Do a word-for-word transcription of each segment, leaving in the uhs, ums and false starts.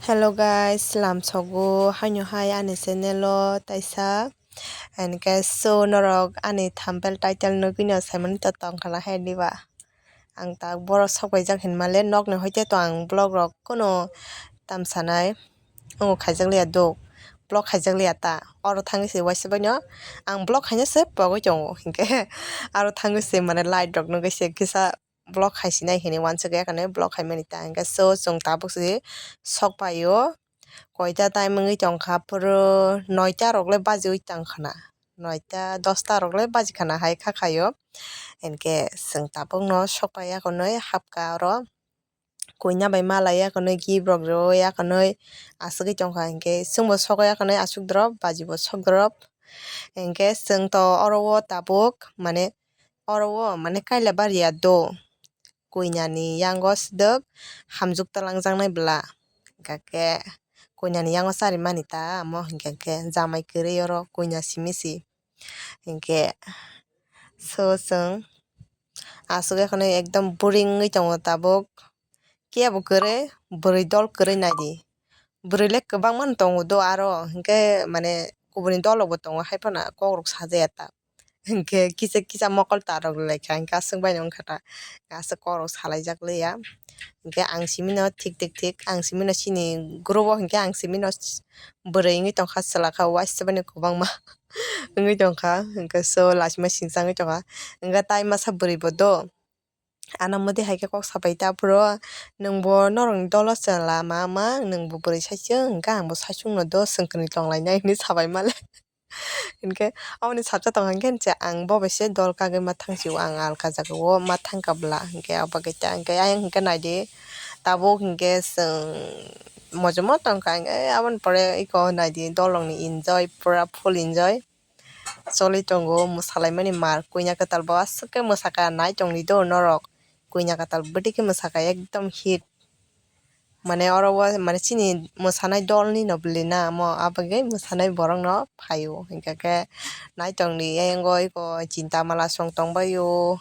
Hello guys, lamsogo haino hai ani channel o taisa. And guys, so norok ani thumbnail title nugwino saimani to tongkhana hai diba. Ang tak borok sok paijak hinmale nokni hoite to ang vlog rok kuno tamsanai. Ongo khaijak liya do. Vlog khaijak liya ta. Oro thangwi se waisa baino. Ang vlog khaina se pogwi tongo. Hinkhe aro thangwi se mane light rok nugwi se kisa vlog khai sinai hinwi uansuk ya kane vlog khai mani ta. Hinkhe so chwng tabuk se sok paio. Koita time wngwi tongkha, phuru noita rok le bajiwi tongkhana. Noita, dosta rok le bajikhana hai kha khaio. Hinkhe chwng tabuk no sok pai ya kwnwi hapkha oro. Koina bai mala ya kwnwi gift rok rw ya kwnwi aswkwi tongkha. Hinkhe chwngbo sok ya kwnwi aswk drop, bajibo sok drop. Hinkhe chwng to oro o tabuk mane oro o mane kaila bariya do. Koinani yango swdwk hamjwk twlangjaknai bwla. Hinkhe koinani yango charimani ta amo hinkhe khe jamai kwrwi oro koina simi si. Hinkhe so chwng aswk ya kwnwi ekdom boring wngwi tongo tabuk. Kebo kwrwi, bwrwi dol kwrwi naidi. Bwrwi le kwbangma no tongo do aro, hinkhe mane kubuni dol rokbo tongo, hai phano kok rok sajaya ta. Hinkhe kisa kisa mokol ta rok lai kha, hinkhe aswk bai no wngkha ta, aswk kok rok salaijak liya. Hinkhe ang simi no thik thik thik, ang simi no chini group o hinkhe ang simi no bwrwi wngwi tongkha, chwla kha, waisa bai no kwbangma wngwi tongkha, hinkhe so lachima singsa wngwi tongkha, hinkhe tai masa bwrwi bo do. Ana modi hai khe kok sapai ta, "Aphuru nwngbo norokni dolo chwla ma ma, nwngbo bwrwi saichung, hwnkhe angbo saichung no do, chwng kwnwi tong lainai," hinwi sabai male. Hinkhe aboni sakha tongkha hinkhe ang bo bai se dol kagwi ma thang sio, ang alka jagao ma thang kha bwla, hinkhe abo khe ta, hinkhe ayang hinkhe naidi tabuk hinkhe chwng mojomo tongkha, hinkhe aboni pore eko naidi dol rokni enjoy, pura full enjoy. Choli tongo mwsalaimani mar, koina kwtal bo aswk khe mwsakha, nai tongdi do norok, koina kwtal bwtwi khe mwsakha ekdom hit. Mane oro o mane chini mwsanai dolni no bwlwi na amo, abagwi mwsanai borok no phaio, hinkha khe nai tongdi. Ayang o eko Chinta Mala song tongbaio,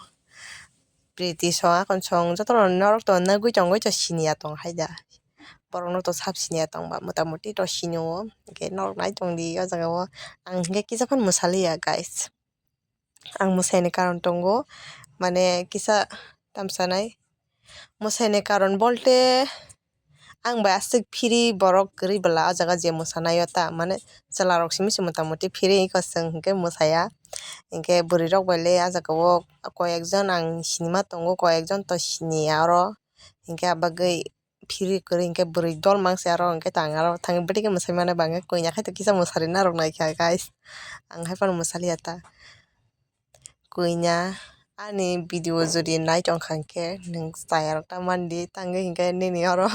Priti song, Akon song, jotono norok to nugwi tongwi to siniya tong hai da. Borokno to sab siniya tongba, mota moti to sinio, hinkhe norok nai tongdi o jaga o. Ang hinkhe kisa phano mwsaliya, guys. Ang mwsaini karon tongo, mane kisa tamsanai. Mwsaini karon bolte ang bai aswk phiri borok kwrwi bwla o jaga je mwsanaio ta, mane chwla rok simi se mota moti phiri eko chwng hinkhe mwsaya. Hinkhe bwrwi rok bai le o jaga o koi ekjon ang sinima tongo, koi ekjon to siniya oro. Hinkhe abagwi phiri kwrwi hinkhe bwrwi dol mangse aro hinkhe tang aro thangwi bwtwi khe mwsai mano bangkhe koina khai to kisa mwsari narwk naikha guys. Ang hai phano mwsaliya ta. Koina ani video jodi nai tongkha hinkhe nwng chayarok ta mandi tangwi hinkhe nini oro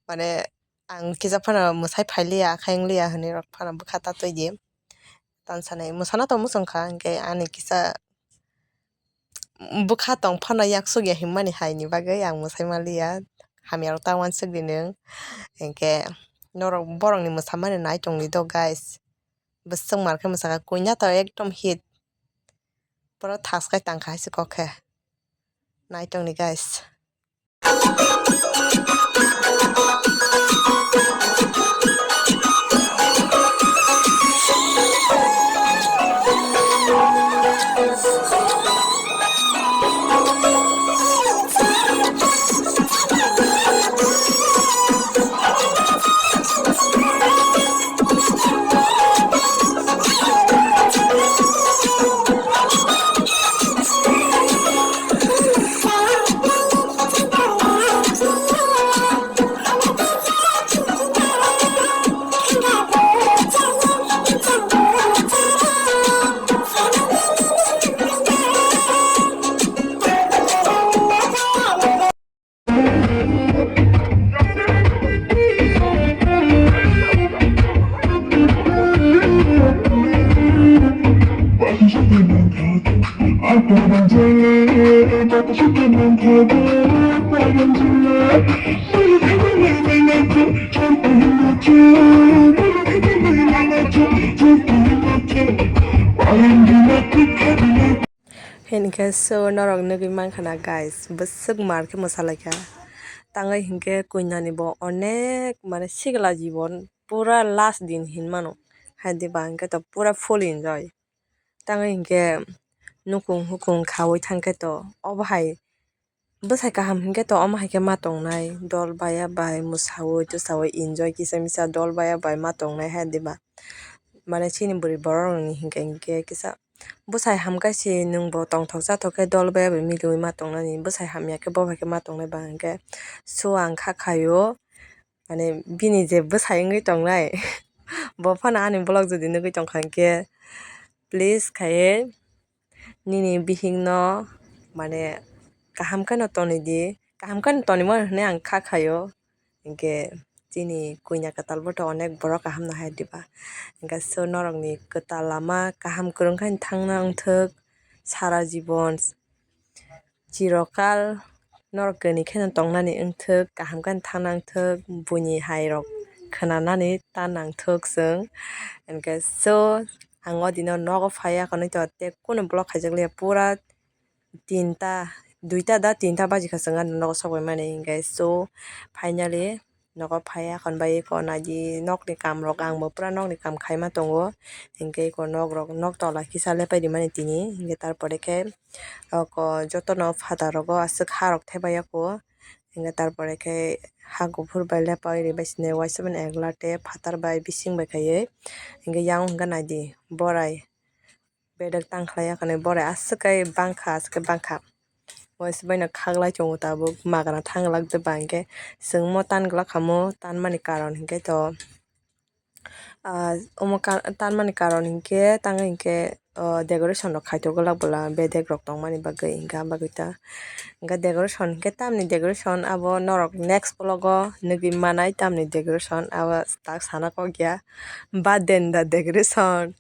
mane ang kisa phano mwsai phailiya, akhai wngliya hinwi rok phano bwkha ta twi di. Tansanai mwsana to mwchang kha, hinkhe ani kisa bwkha tong phano yaksuk ya hinmani hai ni bagwi ang mwsai maliya. Hamya rok ta uansuk di nwng, hinkhe norok borok ni mwsamani nai tongdi do guys. Bwswk mar khe mwsakha, koina to ekdom hit, pura thas khai tangkha hai se kok khe. Nai tongdi guys. Hinkhe so norok nugwi mankha na guys, bwswk mar khe mwsalaikha. Tangwi hinkhe kuinani bo onek mane sikla jibon pura last din hinmano. Hai diba hinkhe to pura full enjoy. Tangwi hinkhe nukung hukung khaui thangkhe to obo hai bwsai kaham hinkhe to omo hai khe ma tongnai, dol baya bai mwsaui twsaui enjoy kisa misa dol baya bai ma tongnai hai diba. Mane chini bwrwi borok rokni hinkhe hinkhe kisa bwsai hamkhe se nwngbo tongthok chathok khe dol baya bai miliui ma tongnani, bwsai hamya khe bo hai khe ma tongnai ba hinkhe. So ang kha khaio, mane bini je bwsai wngwi tongnai bo phano ani vlog jodi nugwi tongkha hinkhe please khaiwi nini bihikno mane kaham kheno tonidi, kaham kheno tonimo hinwi ang kha khaio. Hinkhe chini kuina kwtal bo to onek borok kaham no hai diba. Hinkhe so norokni kwtal lama kaham kwrwng khe thangna wngthok sara jibon. Chirokal norok kwnwi kheno tongnani wngthok, kaham kheno thangna wngthok, buini hai rok khwnanani ta nangthok chwng. Hinkhe so ang o dino nogo phaiya, konwi to tei kunu vlog khaijak liya, pura tinta, duita da tinta bajikha chwng ani nogo sokbaimani. Hinkhe so finally nogo phaiya, khon bai eko naidi nokni kam rok, ang bo pura nokni kam khaima tongo. Hinkhe eko nok rok, nok tola kisa lepai rimani tini, hinkhe tarpore khe oko jotono phataro aswk ha rok thepai ya kho. Hinkhe tarpore khe ha kuphur bai lepai ribai sini, waisa mani egla tei phatar bai bising bai khaiwi. Hinkhe yang hinkhe naidi borai bedek tang khlai ya khani, borai aswk khe bangkha, aswk khe bangkha. Waisa baino khaklai tongo tabuk, magra thang glak de ba hinkhe chwng mo tan glak kha mo, tanmani karon hinkhe to, ah, omo ka-, tanmani karon hinkhe tang hinkhe, oh, decoration rok khaithok glak bwla bedek rok tongmani bagwi, hinkhe ah bagwi ta hinkhe decoration hinkhe tamni decoration abo norok next vlog o nugwi manai, tamni decoration abo tak sana kok ya. Birthday ni da decoration,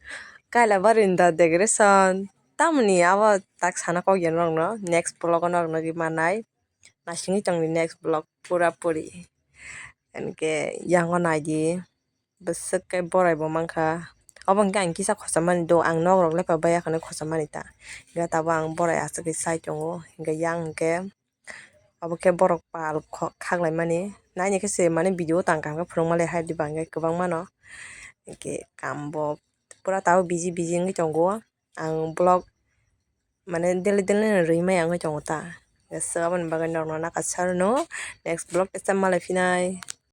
kaila bari ni da decoration, tamoni abo tak sana kok ya norokno, next vlog o norok nugwi manai. Naisingwi tongdi next vlog pura puri. Hinkhe yango naidi, bwswk khe borai bo mankha. Obo hinkhe ang kisa khochomani do, ang nok rok lepha baiya khwlai khochomani ta. Hinkhe tabuk ang borai aswk khe sai tongo, hinkhe yang hinkhe obo khe borok pal kho-, khaklaimani. Naini khe se mane video o tang kaham khe phwrwngma le hai diba hinkhe kwbangma no. Hinkhe kam bo pura tabuk busy busy wngwi tongo. Ang vlog mane daily daily no rwi maya wngwi tongo ta. So aboni bagwi norokno nakha sar no next vlog tesa malai phinai.